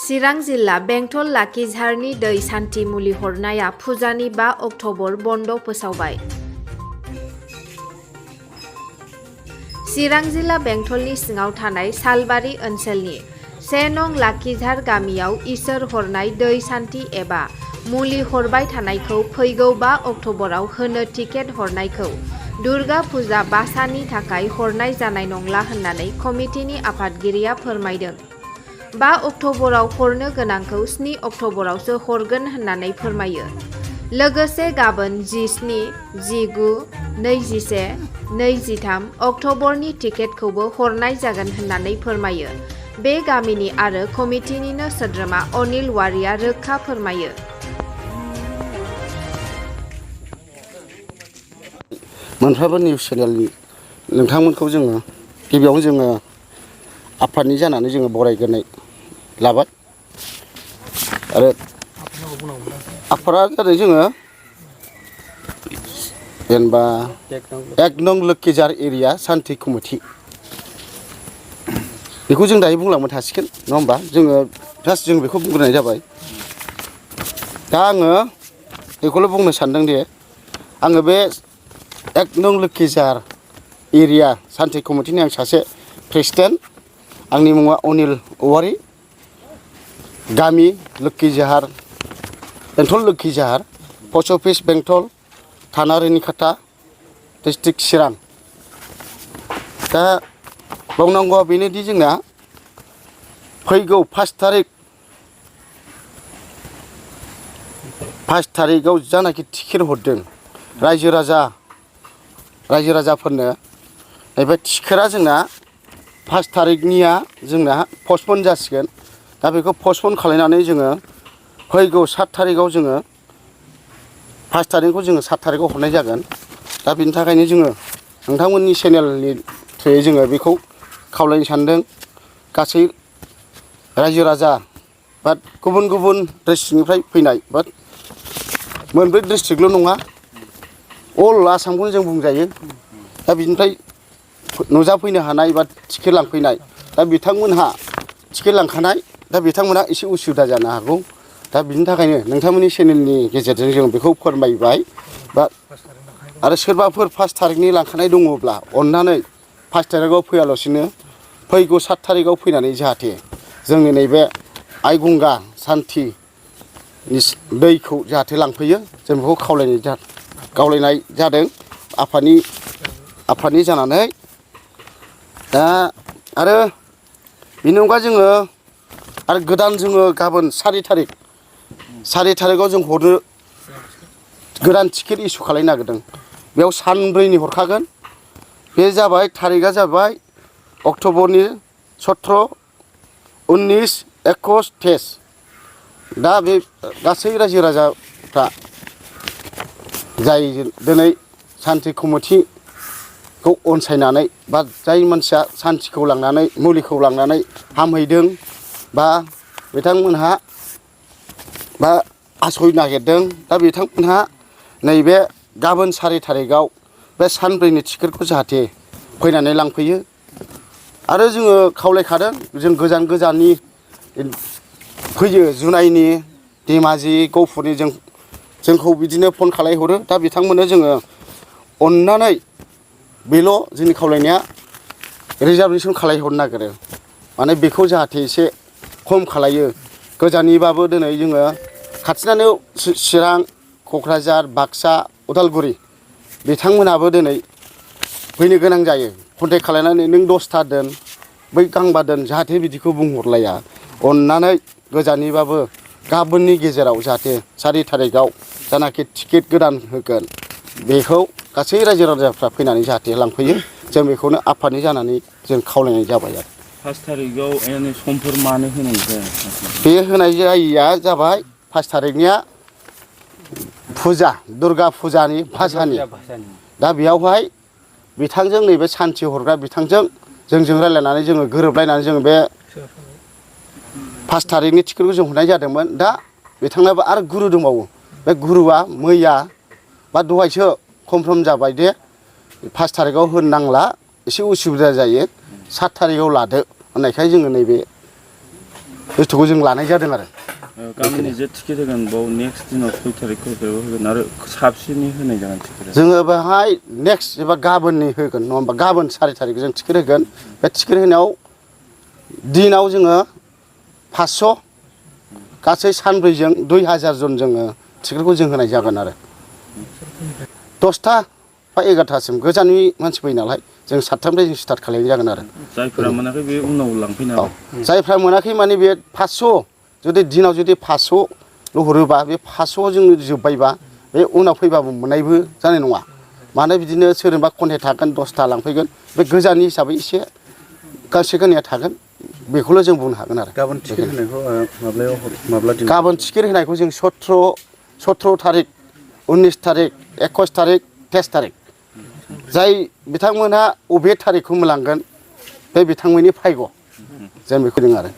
चिरां जिल्ला बेंटल लाखिझारनि दै सान्थि मुलि हरनाया फुजानि 5 अक्ट'बर बन्द फोसावबाय। चिरां जिल्ला बेंटलनि सिङाव थानाय सालबारि ओनसोलनि 1 नं लाखिझार गामियाव इसोर हरनाय दै सान्थि एबा मुलि हरबाय थानायखौ फैगौ 5 अक्ट'बराव होनो टिकेट हरनायखौ दुर्गा फुजा बासानि थाखाय हरनाय जानाय नंला होननानै कमिटिनि आफादगिरिया फोरमायदों। 5 अक्ट'बराव हरनो गोनांखौ 7 अक्ट'बरावसो हरगोन होननानै फोरमायो। लोगोसे गाबोन 17, 19, 21, 23 अक्ट'बरनि टिकेटखौबो हरनाय जागोन होननानै फोरमायो। बे गामिनि आरो कमिटिनिनो सोद्रोमा अनिल वारिया रोखा फोरमायो। मोनफ्रोमबो निउस चेनेलनि नोंथांमोनखौ जोङो गिबियावनो जोङो आफादनि जानानै जोङो बरायग्रोनाय लाबाय आरो आफादा जादों जोङो जेनेबा 1 नं लोखिजार एरिया सान्थि कमिटि बेखौ जों दायो बुंलांबाय थासिगोन नङा होमबा जोङो जास्ट जों बेखौ बुंग्रोनाय जाबाय। दा आङो बेखौल' बुंनो सानदों दे आङो बे 1 नं लोखिजार एरिया सान्थि कमिटिनि आं सासे प्रेसिडेन्ट। आंनि मुङा अनिल औवारि। गामि लोखिजाहार बेंटल लोखिजाहार पस्ट अफिस बेंटल थाना रोनिखाता डिस्ट्रिक्ट चिरां। दा बुंनांगौआ बेनोदि जोंना फैगौ 5 थारिखआव जानाखि टिकेट हरदों रायजो राजाफोरनो नैबे टिकेटआ जोंना 5 थारिखनिया जोंना पस्टपन जासिगोन। दा बेखौ पस्टपन खालायनानै जोङो फैगौ 7 थारिखआव जोङो 5 थारिखखौ जोङो 7 थारिखआव हरनाय जागोन। दा बेनि थाखायनो जोङो नोंथांमोननि चेनेलनि थ्रुयै जोङो बेखौ खावलायनो सानदों गासै रायजो राजा बा गुबुन गुबुन डिस्ट्रिक्टनिफ्राय फैनाय बा मोनब्रै डिस्ट्रिक्टल' नङा अल आसामखौनो जों बुंजायो। दा बिनिफ्राय नुजाफैनो हानाय बा टिकेट लांफैनाय दा बिथांमोनहा टिकेट लांखानाय दा बिथांमोनहा एसे उसुबिदा जानो हागौ। दा बिनि थाखायनो नोंथांमोननि चेनेलनि गेजेरजों जों बेखौ फोरमायबाय बा आरो सोरबाफोर 5 थारिखनि लांखानाय दङब्ला अननानै 5 थारिखआव फैयालासिनो फैगौ 7 थारिखआव फैनानै जाहाथे जोंनि नैबे आइ गंगा सान्थि दैखौ जाहाथे लांफैयो जों बेखौ खावलायनाय जादों आफादनि जानानै। दा आरो बेनि अनगा जोङो आरो गोदान जोङो गाबोन 4 थारिखआव जों हरनो गोदान टिकेट इसु खालायनो नागिरदों। बेयाव सानब्रैनि हरखागोन। बे जाबाय थारिखआ जाबाय अक्ट'बरनि 17, 19, 21, 23। दा बे गासै रायजो राजाफ्रा जाय दिनै सान्थि कमिटिखौ अनसायनानै बा जाय मानसिया सान्थिखौ लांनानै मुलिखौ लांनानै हामहैदों बा बिथांमोनहा बा आसय नागिरदों दा बिथांमोनहा नैबे गाबोन 4 थारिखआव बे सानब्रैनि टिकेटखौ जाहाथे फैनानै लांफैयो। आरो जोङो खावलायखादों जों गोजान गोजाननि फैयो जुनाइनि धेमाजि गहपुरनि जोंखौ बिदिनो फन खालायहरो। दा बिथांमोननो जोङो अननानै बेल' जोंनि खावलायनाया रिजार्भेसन खालायहरनो नागिरो माने बेखौ जाहाथे एसे खम खालायो। गोजाननिबाबो दिनै जोङो खाथिनानो चिरां क'क्राझार बाक्सा उदालगुरि बिथांमोनाबो दिनै फैनो गोनां जायो। कन्टेक्ट खालायनानै नों 10था दोन बै गांबा दोन जाहाथे बिदिखौ बुंहरलाया। अननानै गोजाननिबाबो गाबोननि गेजेराव जाहाथे 4 थारिखआव जानाखि टिकेट गोदान होगोन बेखौ गासै रायजो राजाफ्रा फैनानै जाहाथे लांफैयो। जों बेखौनो आफादनि जानानै जों खावलायनाय जाबाय आरो 5 थारिखआव समफोर मानो होनाय जाया? बे होनाय जायैया जाबाय 5 थारिखनिया फुजा दुर्गा फुजानि भासानि। दा बेयावहाय बिथांजों नैबे सान्थि हरग्रा बिथांजों जोंजों रायज्लायनानै जोङो गोरोबलायनानै जोङो बे 5 थारिखनि टिकेटखौ जों हरनाय जादोंमोन। दा बिथांनाबो आरो गुरु दंबावो। बे गुरुआ मैया बा दहायसो कनफार्म जाबाय दे 5 थारिखआव होनो नांला एसे उसुबिदा जायो 7 थारिखआव लादो होननायखाय जोङो नैबे बुस्थुखौ जों लानाय जादों आरो गाबोन जे टिकेट होगोन बाव नेक्स्ट दिनाव 6 थारिखफोराव होगोन आरो साबसिनै होनाय जागोन टिकेटआ जोङो बेहाय नेक्स्ट एबा गाबोननि होगोन नङा होमबा गाबोन 4 थारिख जों टिकेट होगोन बे टिकेट होनायाव दिनाव जोङो 500 गासै सानब्रैजों 2000 जन जोङो टिकेटखौ जों होनाय जागोन आरो 10था बा 11थासिम गोजाननि मानसि फैयो नालाय जों 7थानिफ्राय जों स्टार्ट खालामनाय जागोन आरो जायफोरा मोनाखै बे उनाव लांफैनो हागोन जायफ्रा मोनाखै माने बे 500 जुदि दिनाव जुदि 500 हरोबा बे 500 जों जोब्बायबा बे उनाव फैबाबो मोननायबो जानाय नङा मानो बिदिनो सोरबा कन्टेक्ट थागोन 10था लांफैगोन बे गोजाननि हिसाबै एसे गांसे गांनैया थागोन बेखौल' जों बुंनो हागोन आरो गाबोन टिकेट होनायखौ माब्ला दिन गाबोन टिकेट होनायखौ जों 17 थारिख 19 थारिख 21 थारिख 23 थारिख जाय बिथांमोनहा अबे थारिखखौ मोनलांगोन बे बिथांमोननि भाग्य जों बेखौ बुंदों आरो